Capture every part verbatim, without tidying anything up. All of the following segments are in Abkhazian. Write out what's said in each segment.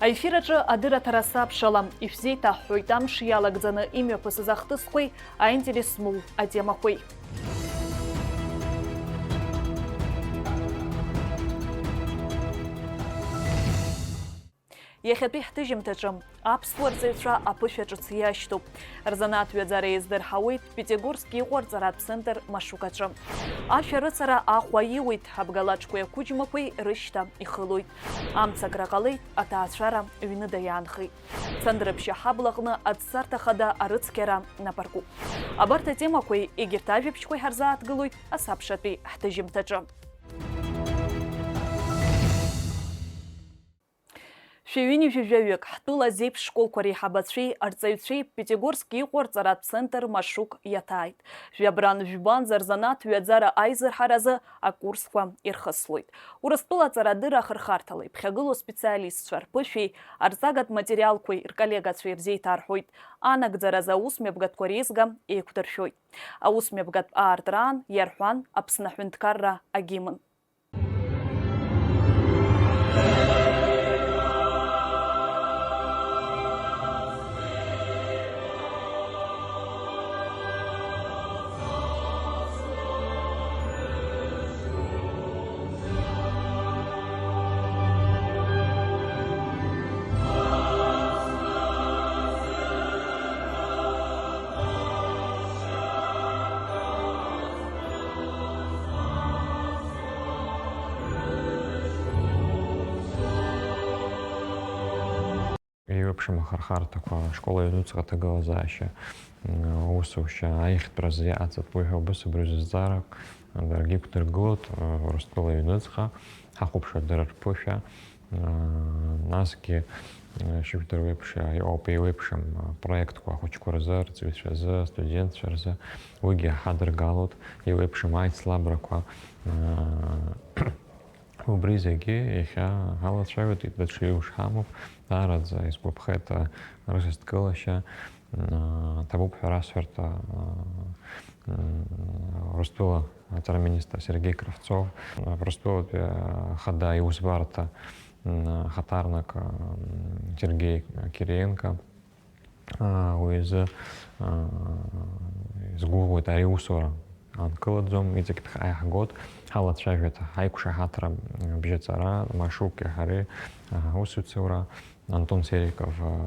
Аефир аҿы адырраҭара сабшала, ишәзеиҭаҳҳәоит амш иалагӡаны имҩаԥысыз ахҭысқәеи аинтерес змоу атемақәеи. Иахьатәи ҳҭыжьымҭаҿы аԥсуа рҵаҩцәа аԥышәа ҿыц иашьҭоуп. Рзанааҭ ҩаӡара еиздырҳауеит Пятигорск иҟоу арҵаратә центр Машук аҿы. Ашәарыцара ахә аиуеит, абгалаџқәеи ақәыџьмақәеи рышьҭа ихылоит. Амцакра ҟалеит аҭаацәара ҩныда иаанхеит. Цандрыԥшьа ҳаблаҟны аӡсарҭа хада арыцқьара напаркуп. Абарҭ атемақәеи егьырҭ ажәабжьқәеи ҳарзааҭгылоит асабшатәи ҳҭыжьымҭаҿы. Шәи ҩынҩажәи жәаҩык ҳтәыла зеиԥш школқәа реиҳабацәеи арҵаҩцәеи Пятигорск иҟоу арҵаратә центр Машук иаҭааит. Жәабран жәбанӡа рзанааҭ ҩаӡара аизырҳаразы акурсқәа ирхыслоит. Урыстәыла аҵарадырра ахырхарҭала иԥхьагылоу специалистцәа рԥышәеи арҵагатә материалқәеи рколлегацәеи рзеиҭарҳәоит. Анагӡаразы аусмҩаԥгатәқәа реизга еиқәдыршәоит. Аусмҩаԥгатә аартраан иарҳәан Аԥсны аҳәынҭқарра агимн. Еиуеиԥшым ахырхарҭақәа, ашкол аҩнуҵҟа аҭагылазаашьа, м, аусушьа аиӷьтәразы иҟаҵатәуи ҳәа убыс абри зызҵаарак даргьы иқәдыргылоит, м, Урыстәыла аҩнуҵҟа ҳахәаԥшуеит дара рԥышәа, м, насгьы, м, шәыжәдыруеиԥш, иҟоуп еиуеиԥшым, м, проектқәа ахәыҷқәа рзы, рҵаҩцәа рзы, астудентцәа рзы, уигьы ҳадыргалоит, еиуеиԥшым аицлабрақәа, м, Убри зегьы иахьа ҳалацәажәоит, даҽа ҩымш ҳамоуп, даараӡа исгәаԥхеит, а, рысасдкылашьа, м, а, ҭабуп ҳәа расҳәарҭа, а, м, Урыстәыла аҵараминистр Сергеи Кравцов, Урыстәылатәи ахада иусбарҭа, м, ахаҭарнак, а, Сергеи Кириенко, Аа, уи азы, аа, изгәыӷуеит, ари усура анкылаӡом, иҵегь ԥхьаҟа иаҳгоит, ҳалацәажәеит, ҳаиқәшаҳаҭра бжьаҵара, Машуки ҳареи, аа, аусуцәоура, Антон Сериков, аа,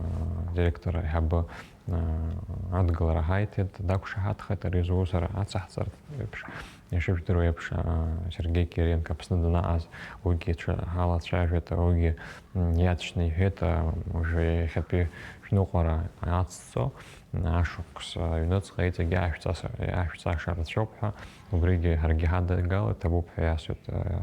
директор аиҳабы, аа, адгылара ҳаиҭеит, дақәшаҳаҭхеит ари зусура ацаҳҵартә еиԥш. Ишыжәдыруа еиԥш, аа, Сергеи Кириенко Аԥсны данаҟаз, уигьы ҽа-, ҳалацәажәеит, уигьы, м, иаҵшьны иҳәеит, аа, уажәы иахьатәи шәныҟәара ацҵо, м, ашықәс аҩныҵҟа иҵегьы ашәҵаса-, ашәҵаша рацәоуп ҳәа, убригьы ҳаргьы ҳадыгалеит, ҭабуп ҳәа иасҳәеит, аа,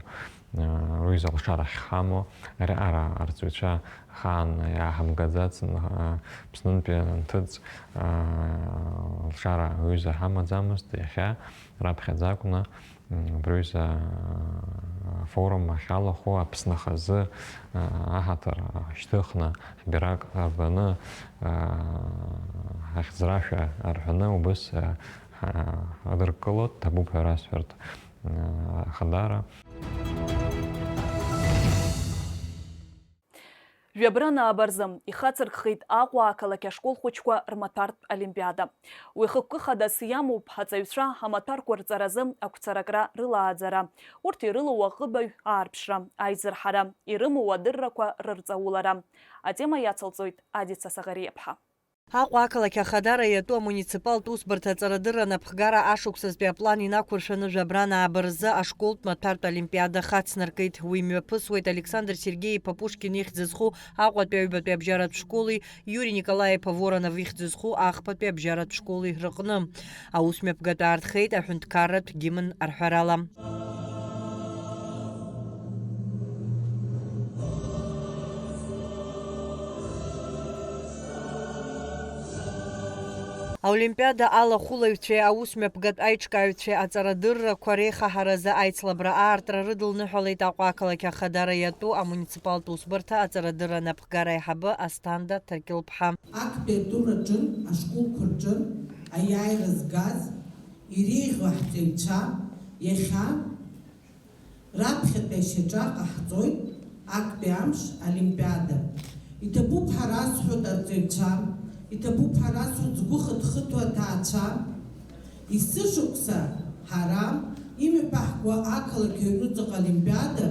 аа, рҩыза алшара ахьҳамоу, ари ара арҵаҩцәа ахаан иааҳамгаӡацын, аа, Аԥснынтәи анҭыҵ, аа, алшара аҩыза ҳамаӡамызт, иахьа раԥхьаӡа акәны, М, абри аҩыза, а, афорум ахьалахәу Аԥсны хазы, а, аҳаҭыр шьҭыхны, ҳбираҟ арбаны, а, ҳахьӡрашәа арҳәаны убыс, а, ҳа-, ҳадыркылоит, ҭабуп ҳәа расҳәарҭа, а, Ахадара. Жәабран ааба рзы ихацыркхеит Аҟәа ақалақь ашкол хәыҷқәа рмаҭәартә олимпиада. Уи хықәкы хадас иамоуп аҵаҩцәа амаҭәарқәа рҵаразы ақәцаракра рылааӡара, урҭ ирылоу аҟыбаҩ аарԥшра, аизырҳара, ирымоу адыррақәа рырҵаулара. Атема иацылҵоит Адица Саӷариаԥҳа. Аҟәа ақалақь Ахадара иатәу амуниципалтә усбарҭа аҵарадырра анапхгара ашықәсазтәи аплан инақәыршәаны Жәабран ааба рзы ашколтә маҭәартә олимпиада хацнаркит. Уи мҩаԥысуеит Александр Сергеи-иԥа Пушкин ихьӡ зху Аҟәатәи аҩбатәи абжьаратә школи Иури Николаи-иԥа Воронов ихьӡ зху ахԥатәи абжьаратә школи рыҟны. Аус мҩаԥгатә аартхеит аҳәынҭқарратә гимн арҳәарала. Аолимпиада алахәылаҩцәеи аус мҩаԥгатә аиҿкааҩцәеи аҵарадыррақәа реихаҳаразы аицлабра аартра рыдылныҳәалеит Аҟәа ақалақь Ахадара иатәу амуниципалтә усбарҭа аҵарадырра анапхгара аиҳабы Асҭанда Ҭаркьыл-ԥҳа. Актәи атур аҿы ашколқәа рҿы аиааира згаз иреиӷьу ҳҵаҩцәа иахьа раԥхьатәи ашьаҿа ҟаҳҵоит актәи амш олимпиада. Иҭабуп ҳәа расҳәоит арҵаҩцәа, иҭабуп ҳәа расҳәоит згәы хыҭхыҭуа аҭаацәа. Есышықәса ҳара имҩаԥаҳгауа ақалақь аҩнуҵаҟа олимпиада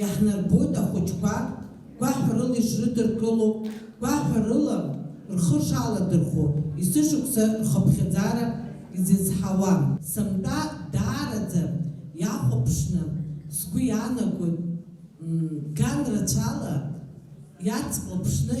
иаҳнарбоит ахәыҷқәа гәаҳәарыла ишрыдыркыло, гәаҳәарыла рхы шаладырхәо, есышықәса рхыԥхьаӡара изызҳауа. Сынтәа даараӡа иахәаԥшны сгәы иаанагоит, м, ган рацәала иацклаԥшны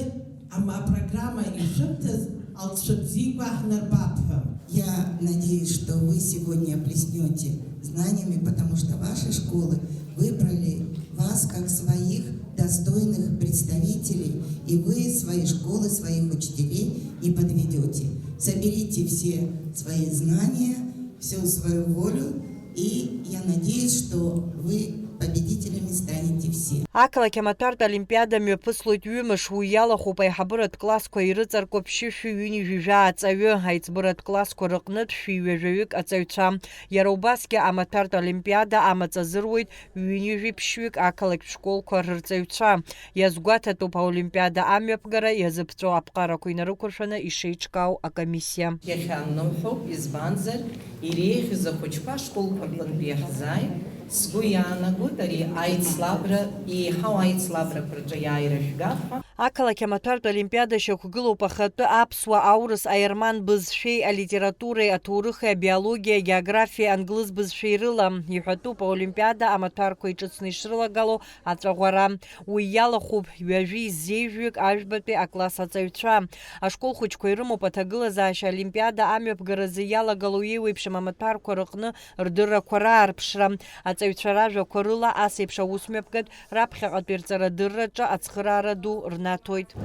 ам-, апрограмма ишәымҭаз алҵшәа бзиақәа ҳнарбап ҳәа. Я надеюсь, что вы сегодня блеснёте знаниями, потому что в вашей школе выбрали вас как своих достойных представителей, и вы свои школы, своих учителей не подведёте. Соберите все свои знания, всю свою волю, и я надеюсь, что вы победителями станете все. Ақалақь амаҭәартә олимпиада мҩаԥыслоит ҩымш, уи иалахәуп аиҳабыратә классқәа ирыҵаркуа ԥшьышәи ҩынҩажәи жәаа ҵаҩы, аиҵбыратә классқәа рыҟнытә шәи ҩажәаҩык аҵаҩцәа. Иара убасгьы амаҭәартә олимпиада амаҵ азыруеит ҩынҩажәи ԥшьҩык ақалақьтә школқәа рырҵаҩцәа. Иазгәаҭатәуп аолимпиада амҩаԥгара иазыԥҵәо аԥҟарақәа инарықәыршәаны ишеиҿкаау акомиссиа. Иахьа анымҳәоуп, избанзар, иреиӷьыз ахәыҷқәа ашколқәа рҟынтә иаҳзааит. Сгәы иаанагоит, ари аицлабра, еиҳау аицлабрақәа рҿы иааира жәгап ҳәа. Ақалақь амаҭәартә олимпиада шьақәгылоуп ахатәы аԥсуа, аурыс, аерман бызшәеи алитературеи, аҭоурыхи абиологиеи агеографиеи англыз бызшәеи рыла. Иҳәатәуп, аолимпиада амаҭәарқәа иҿыцны ишрылагало аҵәаӷәара. Уи иалахәуп ҩажәи зеижәҩык ажәбатәи акласс аҵаҩцәа. Ашкол хәыҷқәа ирымоуп аҭагылазаашьа олимпиада амҩаԥгаразы иалагало еиуеиԥшым амаҭәарқәа рыҟны рдыррақәа раарԥшра. Аҵаҩцәа ражәақәа рыла, ас еиԥш аусмҩаԥгатә раԥхьаҟатәи рҵарадырраҿы ацхыраара ду рнаҭоит.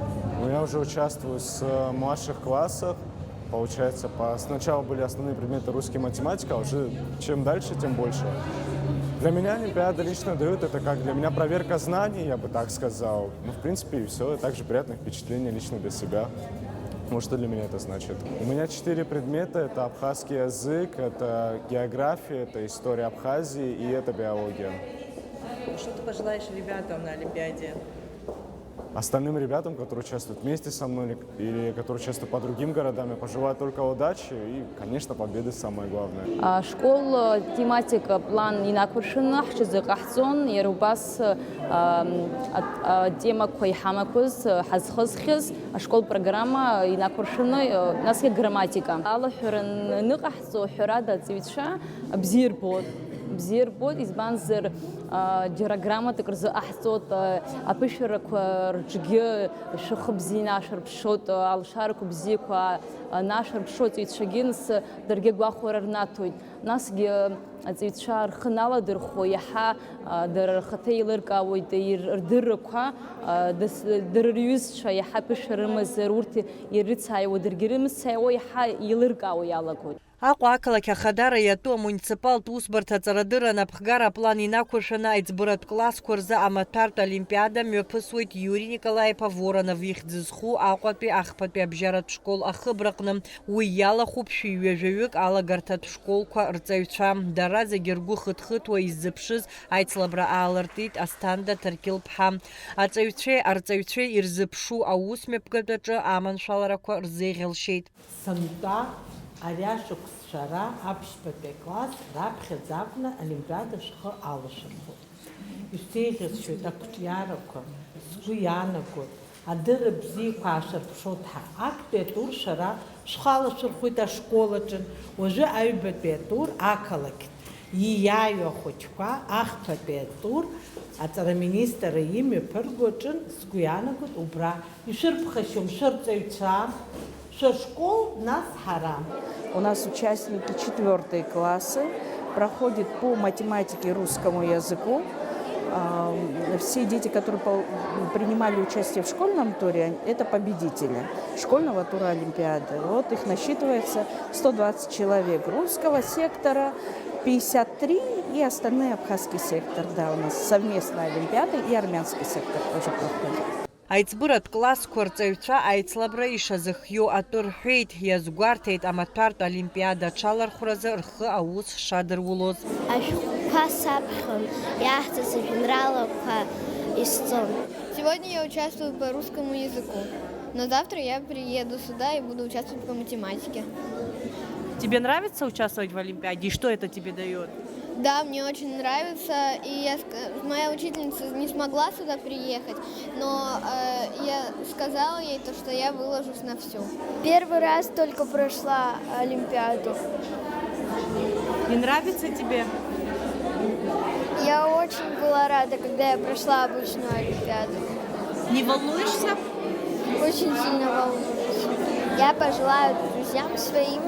Ну, я уже участвую с, э, младших классов. Получается, по, сначала были основные предметы русский и математика, а уже чем дальше, тем больше. Для меня олимпиада лично дают, это как для меня проверка знаний, я бы так сказал. Ну, в принципе, и всё. И также приятное впечатление лично для себя. Вот что для меня это значит. У меня четыре предмета. Это абхазский язык, это география, это история Абхазии и это биология. Что ты пожелаешь ребятам на олимпиаде? Остальным ребятам, которые участвуют вместе со мной или, или которые участвуют по другим городам, я пожелаю только удачи и, конечно, победы, самое главное. Ашкол, э, тематика план инақәыршәаны ҳҽазыҟаҳҵон, иара убас, э, ам, ат-, атемақәа иҳамақәаз, э, ҳазхысхьаз, ашкол программа инақәыршәаны, э, насгьы аграмматика. Алаҳәара н-, аныҟаҳҵо, ҳәарада, аҵаҩцәа бзиа рбоит. Бзиа рбоит, избанзар, а, џьара грамотак рзыҟаҳҵоит, а, аԥышәарақәа рҿгьы шәыхы бзианы ашәырԥшоит, а, алшарақәа бзиақәа, а, нашәырԥшоит, аҵаҩцәагьы нас даргьы агәахәара рнаҭоит. Насгьы, а, аҵаҩцәа рхы наладырхәо, иаҳа, а, дара рхаҭа еилыркаауеит, ир-, рдыррақәа, а, дас-, дара рҩызцәа иаҳа ԥышәа рымазар, урҭ ирыцааиуа, даргьы ирымцааиуа иаҳа еилыркаауа иалагоит. Аҟәа ақалақь ахадара иатәу амуниципалтә усбарҭа аҵарадырра анапхгара аплан инақәыршәаны аиҵбыратә классқәа рзы амаҭәартә олимпиада мҩаԥысуеит Иури Николаи-иԥа Воронов ихьӡ зху Аҟәатәи ахԥатәи абжьаратә школ ахыбраҟны. Уи иалахәуп шәи ҩажәаҩык алагарҭатә школқәа рҵаҩцәа. Дара зегьы ргәы хыҭхыҭуа иззыԥшыз аицлабра аалыртит Асҭанда Ҭаркьыл-ԥҳа. Аҵаҩцәеи арҵаҩцәеи ирзыԥшу аусмҩаԥгатәаҿы аманшәаларақәа рзеиӷьалшьеит. Сынтәа ари ашықәс шәара аԥшьбатәи акласс раԥхьаӡа акәны олимпиада шәхы алашәырхәоит. Ишәзеиӷьасшьоит ақәҿиарақәа, сгәы иаанагоит, адырра бзиақәа аашәырԥшуеит ҳәа. Актәи атур шәара шәхы алашәырхәоит ашкол аҿы, уажәы аҩбатәи атур ақалақьтә. Ииааиуа ахәыҷқәа, ахԥатәи атур аҵараминистрра имҩаԥырго аҿы, сгәы иаанагоит, убра ишәырԥхашьом шәырҵаҩцәа, шәышкол, нас ҳара. У нас участники четвёртые классы, проходит по математике, русскому языку. Ам, все дети, которые пол-, принимали участие в школьном туре, это победители школьного тура олимпиады. Вот их насчитывается сто двадцать человек русского сектора, пятьдесят три и остальные абхазский сектор. Да, у нас совместная олимпиада и армянский сектор тоже проходит. Аиҵбыратә классқәа рҵаҩцәа аицлабра ишазыхиоу атәы рҳәеит, иазгәарҭеит амаҭәартә олимпиада аҽалархәразы рхы аус шадырулоз. Ашәҟәқәа саԥхьон, иаҳҵаз ажәеинраалақәа Сегодня я участвую по русскому языку, но завтра я приеду сюда и буду участвовать по математике. Тебе нравится участвовать в Олимпиаде? И что это тебе дает? Да, мне очень нравится, и я, ск- моя учительница не смогла сюда приехать, но э, я сказала ей то, что я выложусь на всю. Первый раз только прошла Олимпиаду. Не нравится тебе? Я очень была рада, когда я прошла обычную Олимпиаду. Не волнуешься? Очень сильно волнуюсь. Я пожелаю друзьям своим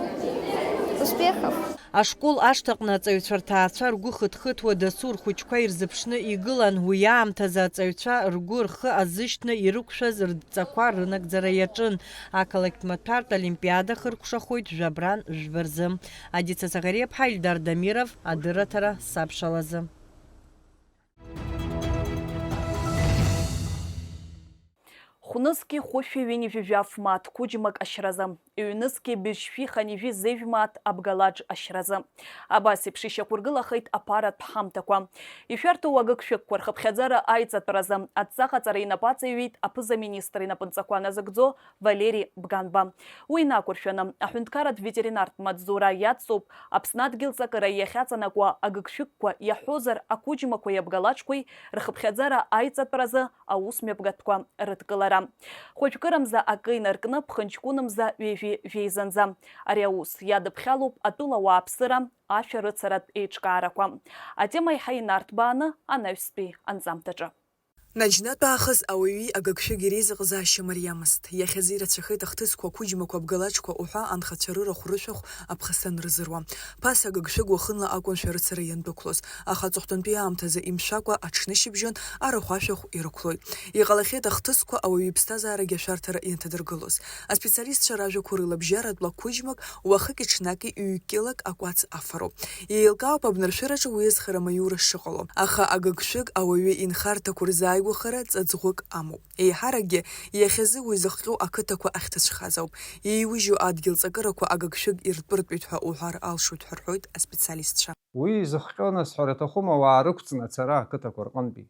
успехов. Ашкол ашҭаҟны аҵаҩцәа рҭаацәа ргәы хыҭхыҭуа дасу рхәыҷқәа ирзыԥшны игылан. Уи аамҭазы аҵаҩцәа ргәы рхы азышьҭны ирықәшәаз рдҵақәа рынагӡара иаҿын. Ақалақьтә маҭәартә олимпиада хыркәшахоит жәабран жәба рзы. Адица Заӷариаԥҳа, Ильдар Дамиров, адырраҭара сабшалазы. Хәнызқьи хәышәи ҩынҩажәи жәаф мааҭ қәыџьмак ашьразы, ҩнызқьи быжьшәи хынҩажәи зежә мааҭ Абгалаџ ашьразы. Абас еиԥш ишьақәыргылахеит аԥаратә ҳамҭақәа. Ишәарҭоу агыгшәыгқәа рхыԥхьаӡара аиҵатәразы адҵаҟаҵара инапы аҵаҩит аԥыза-министр инапынҵақәа назыгӡо Валери Бганба. Уи инақәыршәаны, аҳәынҭқарратә ветеринартә маҵзура иацҵоуп Аԥсны адгьыл ҵакыра иахьаҵанакуа агыгшәыгқәа иаҳәозар, ақәыџьмақәеи абгалаџқәеи рхыԥхьаӡара аиҵатәразы аусмҩаԥгатәқәа рыдкылара. Хәажәкырамза акы инаркны, ԥхынҷкәынымза ҩажәи жәеизанӡа. Ари аус иадыԥхьалоуп атәыла ауааԥсыра, ашәарыцаратә еиҿкаарақәа. Атема еиҳа инарҭбааны анаҩстәи анҵамҭаҿы. Наџьнатә аахыс ауаҩи агыгшәыги реизыҟазаашьа мариамызт. Иахьазы ирацәахеит ахҭысқәа, ақәыџьмақәа, абгалаџқәа уҳәа анхацәа рырахә-рышәахә аԥхасҭа анырзыруа. Ԥаса агыгшәыг уахынла акәын шәарыцара иандәықәлоз, аха аҵыхәтәантәи аамҭазы имшәакәа аҽнышьыбжьон арахә-ашәахә ирықәлоит. Иҟалахьеит ахҭысқәа ауаҩы иԥсҭазаарагьы ашәарҭара ианҭадыргылоз. Аспециалистцәа ражәақәа рыла бжьаратәла ақәыџьмак уахыки-ҽнаки ҩ-кьылак акәац афароуп. Еилкаауп абнаршәыраҿы уи азхара маиура шыҟало, аха агыгшәыг ауаҩы инхарҭақәа рзааигәахара ҵаҵӷәык амоуп. Еиҳаракгьы иахьазы уи зыхҟьо ақыҭақәа ахьҭацәхаз ауп. Иеиужьу адгьыл ҵакырақәа агыгшәыг иртәыртәеит ҳәа уҳәар алшоит ҳәа рҳәоит аспециалистцәа. Уи зыхҟьо, нас, ҳәарҭахума, ауаа рықәҵны ацара ақыҭақәа рҟынтәи.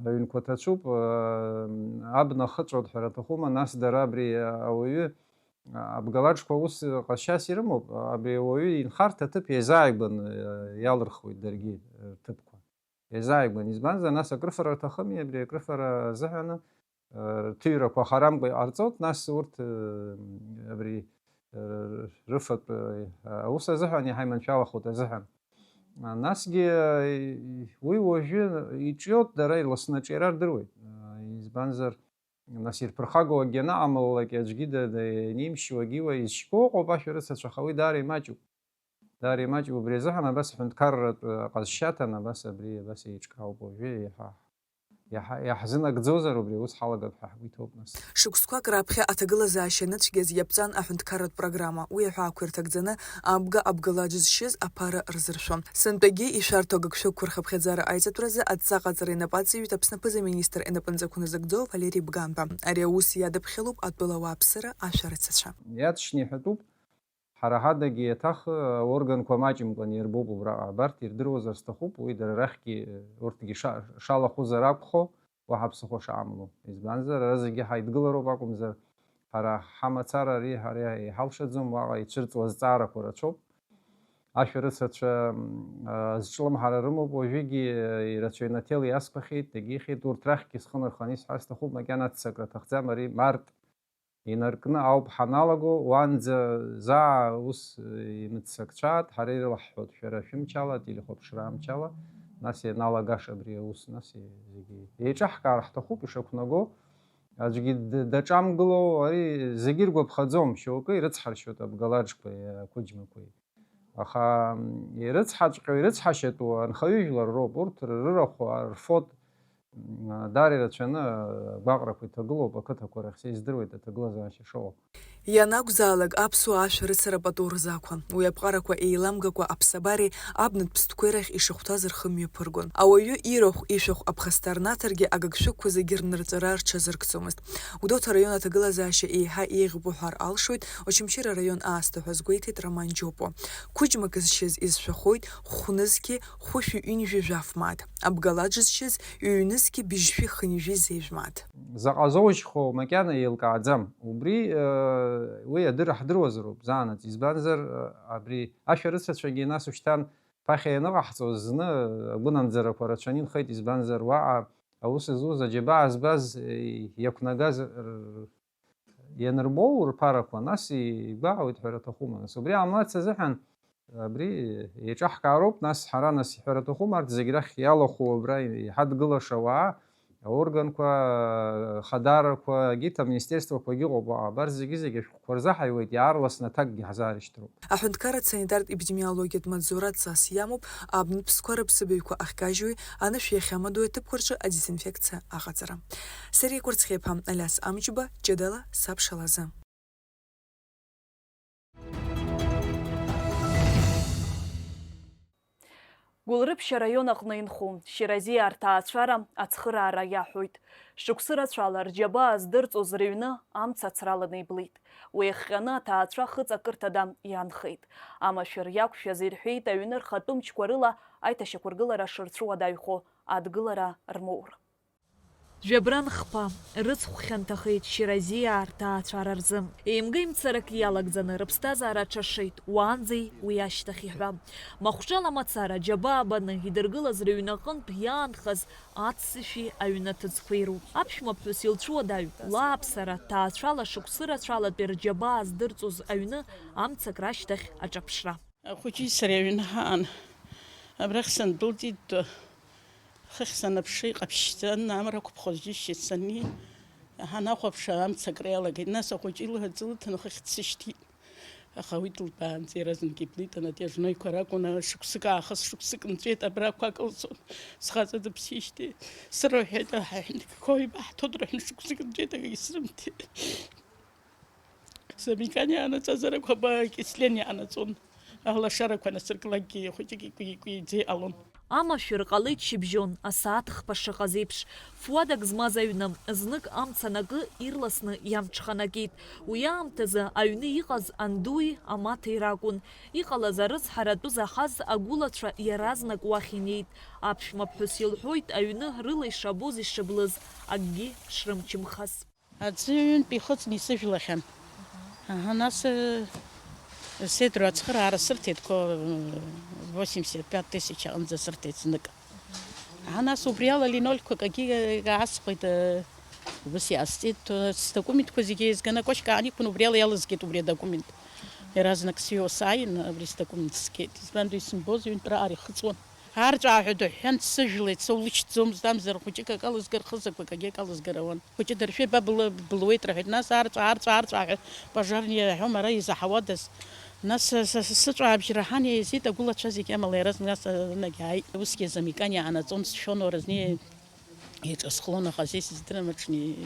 Аҩнқәа ҭацәуп, абна ахыҵәоит ҳәарҭахума, нас дара абри ауаҩы, абгалаџқәа ус ҟазшьас ирымоуп, абри ауаҩы инхарҭа аҭыԥ иазааигәаны иалырхуеит даргьы рҭыԥқәа. Иазааигәан, избанзар, нас акрыфара рҭахыми, абри акрыфара азыҳәаны, э, рҭыҩрақәа харамкәа иҟарҵоит, нас урҭ, э, абри, э, рыфатә, э, аус азыҳәан иаҳа иманшәалахоит азыҳәан. А, насгьы, э, уи уажәы иҿиоит, дара ирласны аҿиара рдыруеит. Э, избанзар, нас ирԥырхагоу акгьы анаҟамлалак, аӡәгьы да-, да-, ианимшьуагьы уа изшьқәоу ыҟоуп ашәарыцацәа, аха уи даара имаҷуп. Даара имаҷуп, убри азыҳәан абас аҳәынҭқарратә ҟазшьаҭан, абас абри, абас еиҿкаауп уажәы, иаҳа, иаҳа, иаҳзынагӡозар, убри аус ҳалагап ҳәа ҳгәы иҭоуп нас. Шықәсқәак раԥхьа аҭагылазаашьа аныцәгьаз иаԥҵан аҳәынҭқарратә программа. Уи аҳәаақәа ирҭагӡаны абга абгалаџ зшьыз аԥара рзыршәон. Сынтәагьы ишәарҭоу агыгшәыгқәа рхыԥхьаӡара аиҵатәразы адҵаҟаҵара инапы аҵаҩит Аԥсны аԥыза-министр инапынҵақәа назыгӡо Валери Бганба. Ари аус иадыԥхьалоуп атәыла ауааԥсыра ашәарыцацәа. Иаҵшьны иҳәатәуп, ҳара ҳадагьы иаҭах аорганқәа маҷымкәан ирбоуп убраҟа. Абарҭ ирдыруазар сҭахуп, уи дара рахьгьы, урҭгьы ша-, шалахәызар акәхо, уаҳа ԥсыхәа шаамло. Избанзар, ара зегьы ҳаидгылароуп акәымзар, ҳара ҳамацара ари ҳара иҳалшаӡом, уаҟа ицәырҵуа азҵаарақәа рацәоуп. Ашәарыцацәа, м, а, зҿлымҳара рымоуп, уажәыгьы, э, ирацәаҩны аҭел иасқәахьеит, дагьихьеит, урҭ рахьгьы схы нарханы исҳәар сҭахуп, макьана аццакра аҭахӡам, ари март инаркны ауп ҳаналаго, уанӡа заа ус, э, имыццакцәааит, ҳара ирылаҳҳәоит, шәара шәымчала, ателехәаԥшра амчала, нас ианалагаша абри аус, нас и-, зегьы еиҿаҳкаар ҳҭахуп, ишақәнаго, аӡәгьы д-, даҿамгыло, ари зегьы иргәаԥхаӡом, шьоукы ирыцҳаршьоит абгалаџқәеи ақәыџьмақәеи. Аха, м, ирыцҳаҵәҟьоу, ирыцҳашьатәу анхаҩыжәлар роуп, урҭ рырахә рфот, м, даара ирацәаны агәаҟрақәа иҭагылоуп ақыҭақәа рахь, са издыруеит аҭагылазаашьа шыҟоу. Ианакәзаалак аԥсуаа ашәарыцара пату рзақәын. Уи аԥҟарақәа еиламгакәа аԥсабареи абнатә ԥстәқәеи рахь ишахәҭаз рхы мҩаԥыргон. Ауаҩы ирахә, ишәахә аԥхасҭа рнаҭаргьы агыгшәыгқәа зегьы рнырҵәара рҽазыркӡомызт. Гәдоуҭа араион аҭагылазаашьа еиҳа еиӷьуп уҳәар алшоит, Очамчыра араион аасҭа ҳәа азгәеиҭеит Роман Џьопуа. Қәыџьмак зшьыз изшәахоит хәнызқьи хәышәи ҩынҩажәи жәаф мааҭ, абгалаџ зшьыз ҩнызқьи быжьшәи хынҩажәи зеижә мааҭ. Заҟа зоужьхо макьана еилкааӡам. Убри, э, уи адырра ҳдыруазароуп заанаҵ. Избанзар, э, абри ашәарыцацәагьы нас ушьҭан ԥахьа ианыҟаҳҵоз зны агәынамӡарақәа рацәаны инхеит, избанзар, уаҟа аус зуз аџьабаа збаз, э, иақәнагаз, р-, ианырбоу рԥарақәа, нас игәаауеит ҳәа рҭахума? Нас убри ҟамларц азыҳәан, абри еиҿаҳкаароуп, нас ҳара, нас иҳәара аҭахума, арҭ зегь рахь иалахәу абра иҳадгылаша ауаа, аорганқәа, ахадарақәа, егьырҭ аминистерствақәагьы ыҟоуп уаҟа, абарҭ зегьы-зегьы ашәҟәқәа рзаҳаиуеит, иаарласны аҭакгьы ҳзаарышьҭроуп. Аҳәынҭқарратә санитартә-епидемиологиатә маҵзура ҵас иамоуп, абнатә ԥстәқәа рыԥсыбаҩқәа ахькажьуеи анышә иахьамадоуи аҭыԥқәа рҿы адезинфекциа аҟаҵара. Сариа Кәарцхиаԥа, Алиас Амҷба, ҷыдала сабшалазы. Гәылрыԥшь араион аҟны инхо Шьыразиа арҭаацәара ацхыраара иаҳәоит. Шықәсы рацәала рџьабаа здырҵоз рыҩны амца ацраланы иблит. Уи иахҟьаны аҭаацәа хыҵакырҭада иаанхеит. Амашәыр иақәшәаз ирҳәеит аҩны рхатәы мчқәа рыла аиҭашьақәыргылара шырцәуадаҩхо адгылара рмоур. Жәабран хԥа рыцхә хьанҭахеит Шьыразиаа рҭаацәара рзы. Еимга-имцарак иалагӡаны рыԥсҭазаара аҽашеит, уаанӡеи уи ашьҭахьи ҳәа. Махәҿала мацара џьабаа баны идыргылаз рыҩнаҟынтә иаанхаз аццышәи аҩнаҭыӡқәеи роуп. Аԥшәмаԥҳәыс илцәуадаҩ лааԥсара ҭаацәала шықәсы рацәалатәи рџьабаа здырҵоз аҩны амцак рашьҭахь аҿаԥшра. Ахәыҷи сареи аҩны ҳаан, абрахь сандәылҵит, хыхь санаԥшы, иҟаԥшьӡан, амра қәыԥхоз џьысшьеит саннеи, ҳанахәаԥш, амца акра иалагеит. Нас ахәыҷы илаҳәа ҵылҭаны хыхь дсышьҭит. Аха уи дылбаанӡа иаразнак иблит, анатиажноиқәа ракәын, шықәсык аахыс шықәсык нҵәеит, абра ақәа кылсон, схаҵа дыԥсижьҭеи сырҳәеит, аҳәынҭқарқәа ибаҳҭоит рҳәан, шықәсык нҵәеит, акгьы срымҭеит. Замикан иаанаҵазар акәхап, Кислен иаанаҵон. Алашарақәа насырклакгьы хәыҷык икәи-икәиӡа иҟалон. Амашәыр ҟалеит шьыбжьон, асааҭ хԥа шыҟаз еиԥш. Фуадак змаз аҩны, знык амца анакы, ирласны иамҽханакит. Уи аамҭазы аҩны иҟаз андуи амаҭеи ракәын. Иҟалаз арыцҳара атәы заҳаз агәылацәа иаразнак уахь инеит. Аԥшәмаԥҳәыс илҳәоит, аҩны рыла ишабоз ишыблыз, акгьы шрымчымхаз. Аӡәы ҩынтә ихыҵны исыжәлахьан. Аҳа, нас, э, седру ацхыраара сырҭеит, ко-, восемьдесят пять тысяч аҟынӡа сырҭеит знык. Аҳа, нас убри ала линолькәак агьы аасхәеит, э, убыс иаасҵеит, э, сдокументқәа зегьы еизганы акәашьк аан иқәын, убри ала иалызгеит убри адокумент. Иаразнак сҩуа сааин, абри сдокумент сгеит. Избанду исымбоз ҩынтәра ар ихыҵуан. Арҵәааҳәа дыҳәҳәан дсыжәлеит, соулышьҭӡомызт, амзар хәыҷык акы алызгар, хызақәак агьы акы алызгар ауан. Хәыҷы дыршәеит, ба бла-, былуеит рҳәеит, нас арҵәаа, арҵәаа, арҵәааҳәа пожарни иаҳәом, ара изаҳауадаз. Нас са, са, са сыҵәаабжьы раҳан еизеит, агәылацәа зегьы амала иаразнак нас, а, рынагь ааит. Усгьы замикан иаанаҵон, сшәон уара зны. Еиҿасхлон, аха зес издырам аҽни.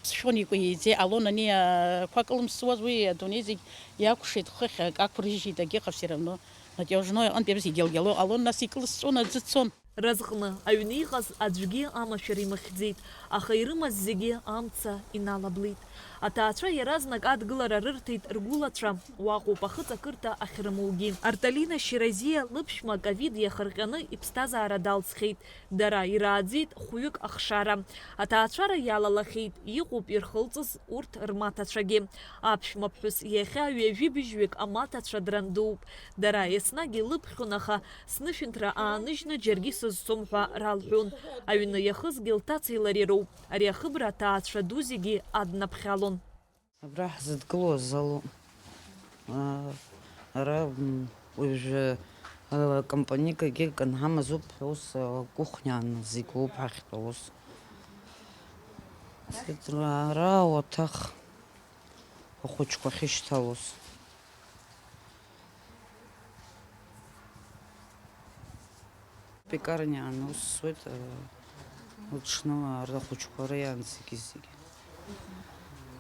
Сшәон, икәа-еиӡа иҟалон, ани ақәа кылымсуаз, уи адунеи зегь иакәшеит, хыхь акы ақәыржьит, агьыҟа все равно. Натиожно иҟынтә иабз игьалгьало ҟалон, нас икылсҵон, аӡы цон. Разҟны аҩны иҟаз аӡәгьы амашәыр имыхьӡеит, аха ирымаз зегьы амца иналаблит. Аҭаацәа иаразнак адгылара рырҭеит ргәылацәа, уаҟоуп ахыҵакырҭа ахьрымоугьы. Арталина Шьыразиа лыԥшәма ковид иахырҟьаны иԥсҭазаара далҵхьеит. Дара ирааӡеит хәҩык ахшара. Аҭаацәара иалалахьеит, иҟоуп ирхылҵыз урҭ рмаҭацәагьы. Аԥшәмаԥҳәыс иахьа ҩажәи быжьҩык амаҭацәа драндууп. Дара еснагь илыԥхьон, аха снышәынҭра ааныжьны џьаргьы сызцом ҳәа ралҳәон. Аҩны иахызгьы лҭацеи лареи роуп. Ари ахыбра аҭаацәа ду зегьы аднаԥхьалон. Абра ҳзыдгылоу азалоуп. Аа, ара, м, уажәы, а, компаникагьы канҳамаз ауп, ус, а, кухняан зегь уоуп ҳахьтәоу ус. Ара ауаҭах ахәыҷқәа ахьышьҭалоз. Пекарниаан ус зуеит, э, уҽны ара ахәыҷқәа ара иаан зегьы-зегьы.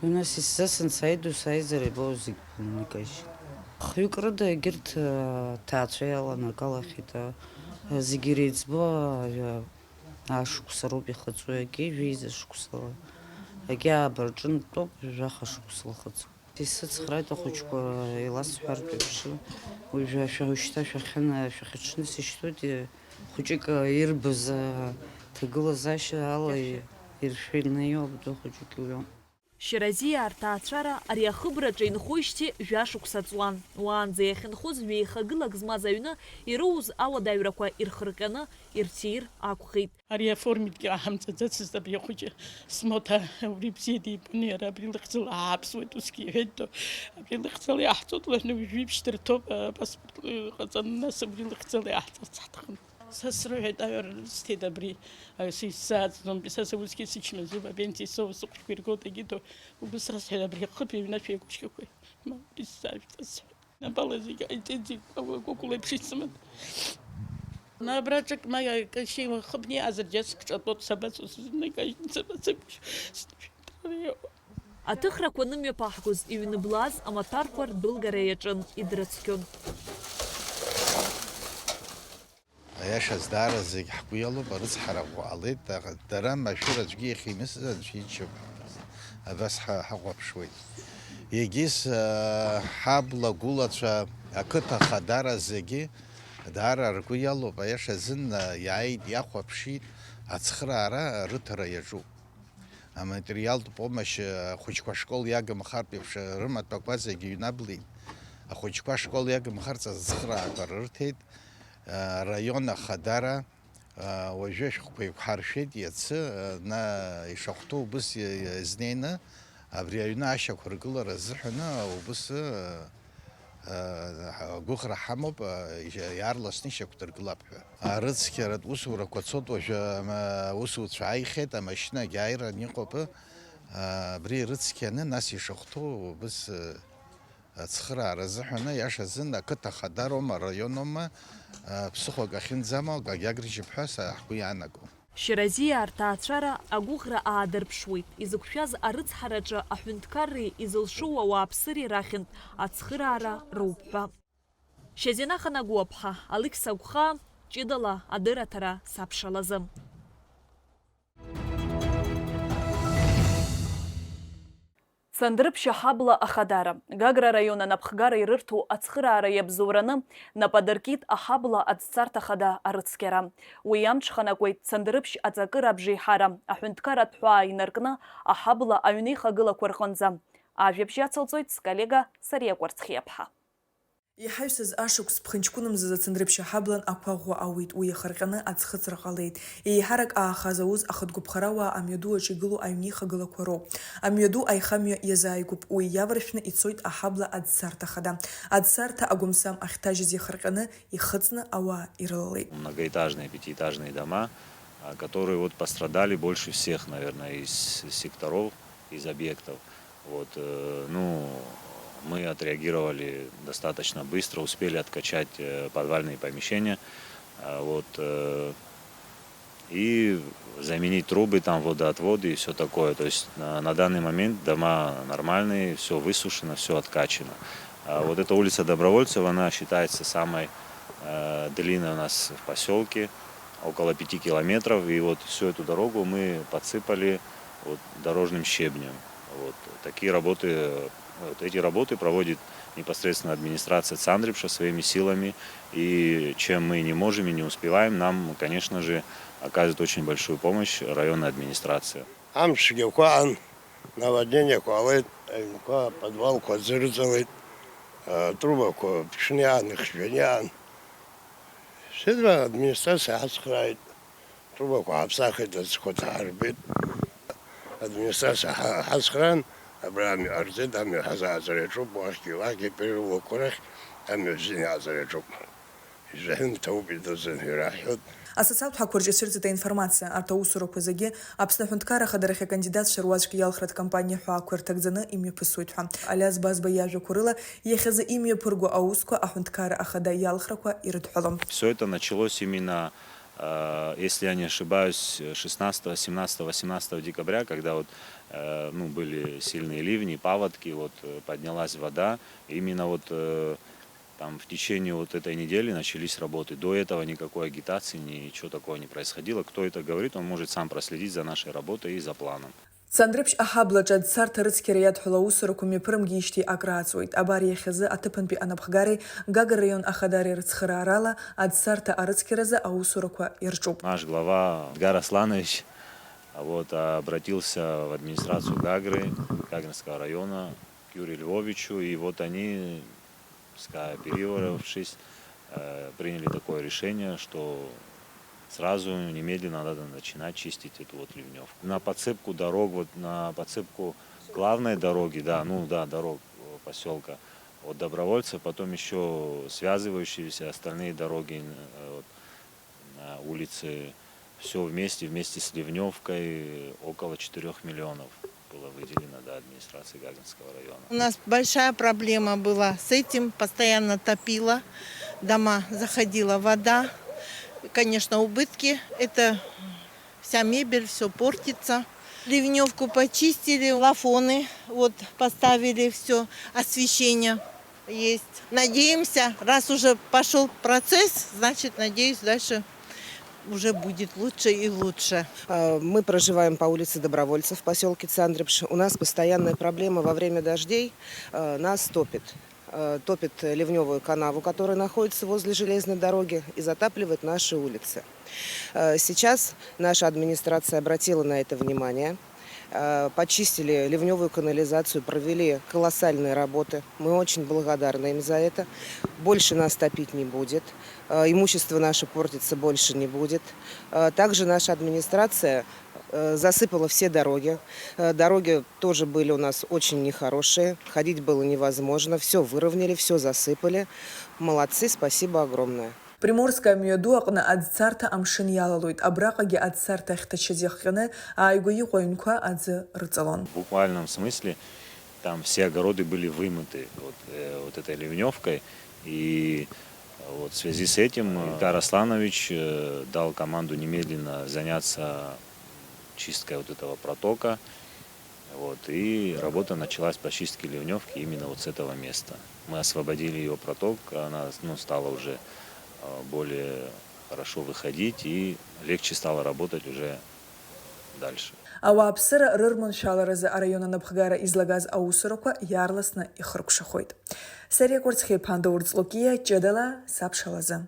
Нас исзасын сааиду сааизар ибо зегь ԥынникажьит. Хҩык рыда егьырҭ, э, ҭаацәа иаланагалахьеит, э, зегьы иреиҵбо, э, ашықәса роуп ихыҵуа, егьи жәеиза шықәсала, егьи ааба рҿынтәоуп, жәаха шықәсала ихыҵуа. Исыцхрааит ахәыҷқәа, иласҳәартә еиԥш, уажәы шәа-, шьҭа шәахьына-, шәахьыҽны сышьҭоуп, хәыҷык ирбаз аҭагылазаашьа ала иршәаны иоуп, абду хәыҷык иҩуам. Шьаразиа арҭаацәара ари ахыбраҿы инхоижьҭеи жәа-шықәса ҵуан. Уаанӡа иахьынхоз ҩеихагылак змаз аҩны ироуз ауадаҩрақәа ирхырҟьаны ирҭир акәхеит. Ари аформитгьы аҳамҵаӡацызт абри ахәыҷы. Смоҭа убри бзиа дибон иара, абри лыхьӡала ааԥсуеит усгьы иҳәеит, абри лыхьӡала иаҳҵоит, лҳәны уажәы ибжьдырҭоуп, апаспорт ыҟаҵаны, нас убри лыхьӡала иаҳҵарц ҳҭахын. Са срыҳәеит, аҩара рысҭеит абри, а, сисзааӡом, са сусгьы сычмазаҩуп, апенсиа соуа сыхәшәқәа иргоит, егьиҭ убыс расҳәеит, абри ахыԥ иҩнашә еиқәышьқәақәа, ма, исзаажәҵаз. Напала зегьы ҟаиҵеит, зегь агәыкула еиԥш исыман. Абра ҿык ма кашьеиуа хыбни азырџьа сыкҿатәоуп, сабацо сызныкажьны, сабацагәышьо. Аҭыхрақәа анымҩаԥаҳгоз, иҩныблааз амаҭәарқәа рдәылгара иаҿын, идрыцқьон. Аиашаз, даара зегь ҳгәы иалоуп, арыцҳара ӷәӷәа ҟалеит, аха дара машәыр аӡәгьы иахьимысыз Анцәа иџьшьоуп, абас ҳа-, ҳахәаԥшуеит. Егьыс, аа, ҳабла гәылацәа, ақыҭа хадара зегьы даара ргәы иалоуп, аиаша азын, аа, иааит, иахәаԥшит, ацхыраара рыҭара иаҿуп. Аматериалтә помошь, ахәыҷқәа ашкол иагымхартә еиԥш, рымаҭәақәа зегьы ҩнаблеит. Ахәыҷқәа ашкол иагымхарц ацхыраагара рырҭеит. Араион ахадара, уажәы ашәҟәқәа еиқәҳаршәеит, иацы, на, ишахәҭоу убыс иазнеины, абри аҩны ашьақәыргылара азыҳәаны убыс, агәыӷра ҳамоуп, иаарласны ишьақәдыргылап ҳәа. Арыцқьаратә усурақәа цоит уажәы, ама-, аусуцәа ааихьеит, амашьынагьы ааиран иҟоуп. Абри ирыцқьаны, нас ишахәҭоу убыс, ацхыраара азыҳәаны, иашазын, ақыҭа хадароума, араионома, ԥсыхәак ахьынӡамоу акагьы агрыжьып ҳәа са ҳгәы иаанаго. Шьаразиа арҭаацәара агәыӷра аадырԥшуеит, изықәшәаз арыцҳараҿы аҳәынҭқарреи изылшоу ауааԥсыреи рахьынтә ацхыраара роуп ҳәа. Шьазина Ханагәаԥҳа, Алықьса Гәхаа, ҷыдала адырраҭара сабшалазы. Цандрыԥшь аҳабла ахадара, Гагра араион анапхгара ирырҭо ацхыраара иабзоураны нап адыркит аҳабла аӡцарҭа хада арыцқьара. Уи амҽханакуеит Цандрыԥшь аҵакыра абжеиҳара, аҳәынҭқарратә ҳәаа инаркны аҳабла аҩнеихагылақәа рҟынӡа. Ажәабжь ацылҵоит сколлега Сариа Кәарцхиаԥҳа. Иҳаҩсыз ашықәс ԥхынҷкәынымзазы Цандрыԥшь аҳаблан ақәа ӷәӷәа ауит, уи иахырҟьаны аӡхыҵра ҟалеит. Еиҳарак аахаз аус ахатә гәаԥхарауаа амҩаду аҿы игылоу аҩнеихагылақәа роуп. Амҩаду аихамҩа иазааигәоуп, уи иаваршәны ицоит аҳабла аӡцарҭа хада. Аӡцарҭа агәамсам ахьҭажьыз иахырҟьаны, ихыҵны ауаа ирылалеит. Многоэтажные, пятиэтажные дома, а, которые вот пострадали больше всех, наверное, из секторов, из объектов. Вот, э, ну, мы отреагировали достаточно быстро, успели откачать, э, подвальные помещения, а, вот, э, и заменить трубы, там, водоотводы и всё такое. То есть на, на данный момент дома нормальные, всё высушено, всё откачано. А вот эта улица Добровольцева, она считается самой, э, длинной у нас в посёлке, около пяти километров. И вот всю эту дорогу мы подсыпали вот дорожным щебнем. Вот. Такие работы, вот эти работы проводит непосредственно администрация Цандрыпша своими силами. И чем мы не можем и не успеваем, нам, конечно же, оказывает очень большую помощь районная администрация. Амш цәгьақәа аан, наводнениақәа ҟалеит, аҩнқәа, аподвалқәа ӡырҵалеит, а, трубақәа ԥҽны иаан, ихжәаны иаан. Сыдра администрациа ҳацхрааит, трубақәа ҳаԥсахит, аӡқәа ҭаҳарбеит. Администрациа ҳа-, ҳацхраан, абра амҩа ҟарҵеит, амҩа ҳазааӡара иаҿуп, уахьгьы, уахьгьы, переулокқәа рахь амҩа бзианы иааӡара иаҿуп. Ижәаҳәан, ҭоуп, идуӡӡан ҳәа ираҳҳәоит. Асоциалтә ҳақәа рҿы ицәырҵит аинформациа, арҭ аусурақәа зегьы Аԥсны аҳәынҭқарра ахадарахь акандидатцәа руаӡәк иалхратә кампаниа ҳәаақәа ирҭагӡаны имҩаԥысуеит ҳәа. Алиас Базба иажәақәа рыла, иахьазы имҩаԥырго аусқәа аҳәынҭқарра ахада иалхрақәа ирыдҳәалон. Всё это началось именно, э, если я не ошибаюсь, шестнадцатого, семнадцатого, восемнадцатого декабря, когда вот, Э, ну, были сильные ливни, паводки, вот, э, поднялась вода. Именно вот, э, там в течение вот этой недели начались работы. До этого никакой агитации, ничего такого не происходило. Кто это говорит, он может сам проследить за нашей работой и за планом. Цандрыԥшь аҳаблаҿы аӡцарҭа рыцқьара иадҳәало аусурақәа мҩаԥырымгеижьҭеи акрааҵуеит. Абар иахьазы аҭыԥантәи анапхгареи Гагра раион ахадареи рыцхыраарала аӡцарҭа арыцқьаразы аусурақәа ирҿуп. Наш глава Эдгар Асланович, а, вот, а, обратился в администрацию Гагры, Гагринского района, к Юрию Львовичу, и вот они, скооперировавшись, э, приняли такое решение, что сразу, немедленно надо начинать чистить эту вот ливнёвку. На подсыпку дорог, вот на подсыпку главной дороги, да, ну да, дорог, э, посёлка, от Добровольцев, потом ещё связывающиеся остальные дороги, э, вот, на улице, всё вместе, вместе с ливнёвкой около четырёх миллионов было выделено, да, администрации Гагринского района. У нас большая проблема была с этим, постоянно топило, дома заходила вода, конечно, убытки, это вся мебель, всё портится. Ливнёвку почистили, плафоны вот поставили, всё, освещение есть. Надеемся, раз уже пошёл процесс, значит, надеюсь, дальше уже будет лучше и лучше. Э, мы проживаем по улице Добровольцев в посёлке Цандрыпш. У нас постоянная проблема: во время дождей, э, нас топит. Э, топит ливнёвую канаву, которая находится возле железной дороги, и затапливает наши улицы. Э, сейчас наша администрация обратила на это внимание. Э, почистили ливнёвую канализацию, провели колоссальные работы. Мы очень благодарны им за это. Больше нас топить не будет. Э, имущество наше портиться больше не будет. Э, также наша администрация, э, засыпала все дороги. Э, дороги тоже были у нас очень нехорошие. Ходить было невозможно. Всё выровняли, всё засыпали. Молодцы, спасибо огромное. Приморская мҩаду аҟны аӡцарҭа амшын иалалоит. Абраҟагьы аӡцарҭа ахьҭачыз иахҟьаны ааигәа иҟоу аҩнқәа аӡы рыҵалон. В буквальном смысле там все огороды были вымыты вот, э, вот этой ливнёвкой. И вот в связи с этим, э, Эльдар Асланович, э, дал команду немедленно заняться чисткой вот этого протока. Вот, и работа началась по чистке ливнёвки именно вот с этого места. Мы освободили её проток, она, ну, стала уже, э, более хорошо выходить, и легче стало работать уже дальше. Ауааԥсыра рырманшәаларазы араион анапхгара излагаз аусурақәа иаарласны ихыркәшахоит. Сариа Кәарцхиа, Ԥанда Урҵлокиа, ҷыдала сабшалазы.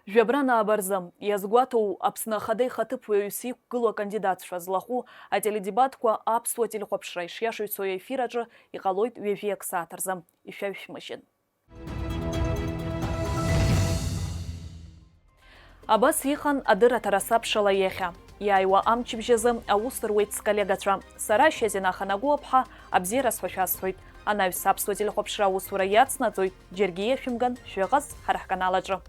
Жәабран ааба рзы иазгәаҭоу Аԥсны Ахада ихаҭыԥуаҩыс иқәгылоу акандидатцәа злахәу ателедебатқәа аԥсуа телехәаԥшра ишиашоу ицо аефир аҿы иҟалоит ҩажәи акы сааҭ рзы. Ишәаҩшәмыжьын. Абас иҟан адырраҭара сабшала иахьа. Иааиуа амчыбжь азы аус руеит сколлегацәа. Сара Шьазина Ханагәыаԥҳа абзиараз ҳәа шәасҳәоит. Анаҩс аԥсуа телехәаԥшра аусура иацнаҵоит, џьаргьы иашәымган, шәыҟаз ҳара ҳканал аҿы.